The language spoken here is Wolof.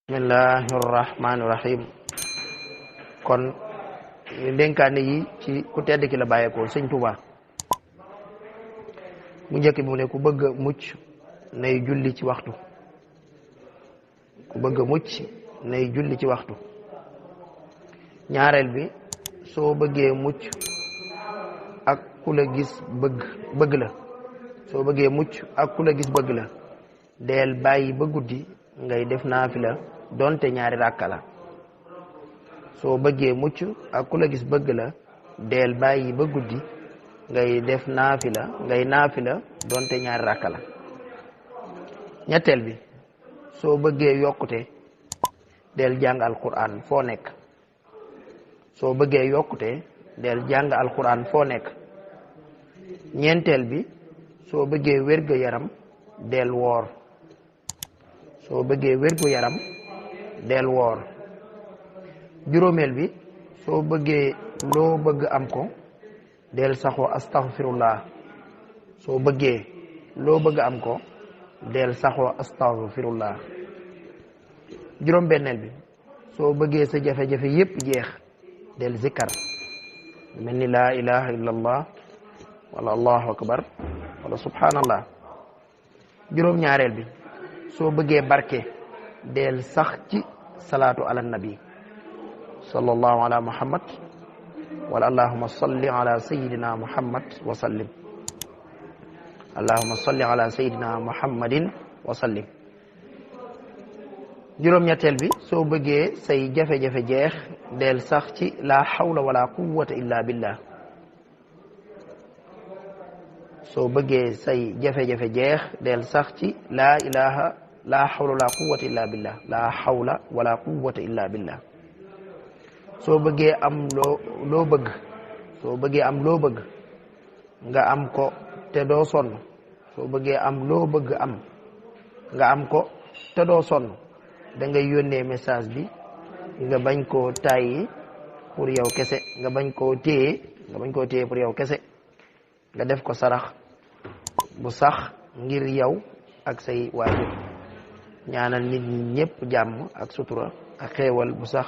bismillahi rahmaani rahim kon dénkaane yi ci ku tedd ki la bàyyeekoo sëñ Tuuba mu njëkk bi mu ne ku bëgg a mucc nay julli ci waxtu ku bëgg a mucc nay julli ci waxtu ñaareel bi soo bëggee mucc ak ku la gis bëgg la soo bëggee mucc ak ku la gis bëgg la deel bàyyi ba guddi ngay def naafila donte ñaari ràkka la soo bëggee mucc ak ku la gis bëgg la deel bàyyi ba guddi ngay def naafila donte ñaari ràkka la ñetteel bi soo bëggee yokkute deel jàng alquran foo nekk soo bëggee yokkute deel jàng alquran foo nekk ñeenteel bi soo bëggee wérgu yaram deel woor soo bëggee wérgu yaram del woor juróomeel bi soo bëggee loo bëgg am ko del saxoo astaghfirullah soo bëggee loo bëgg am ko del saxoo astaghfirullah juróom benneel bi soo bëggee sa jafe-jafe yépp jeex del zikkar mel ni laa ilaha illa allah wala allahu akbar wala subhanallah juróom ñaareel bi soo bëggee barke del sax ci salaatu ala nabi sallallahu ala muhammad wala allahuma salli ala sayidina muhammad wa sallim allahuma salli ala sayidina muhammadin wa sallim juróom-ñetteel bi soo bëggee say jafe-jafe jeex del sax ci la hawla wala quwwata illa billah soo bëggee say jafe-jafe jeex del sax ci la hawla wala quwwata illa billah la hawla wala quwwata illa billah soo bëggee am loo bëgg soo bëggee am loo bëgg nga am ko te doo sonn soo bëggee am loo bëgg am nga am ko te doo sonn da ngay yónnee message bi nga bañ koo tàyyi pour yow kese nga bañ koo téye pour yow kese nga def ko sarax bu sax ngir yow ak say waajur ñaanal nit ñi ñépp jàmm ak sutura ak xéewal bu sax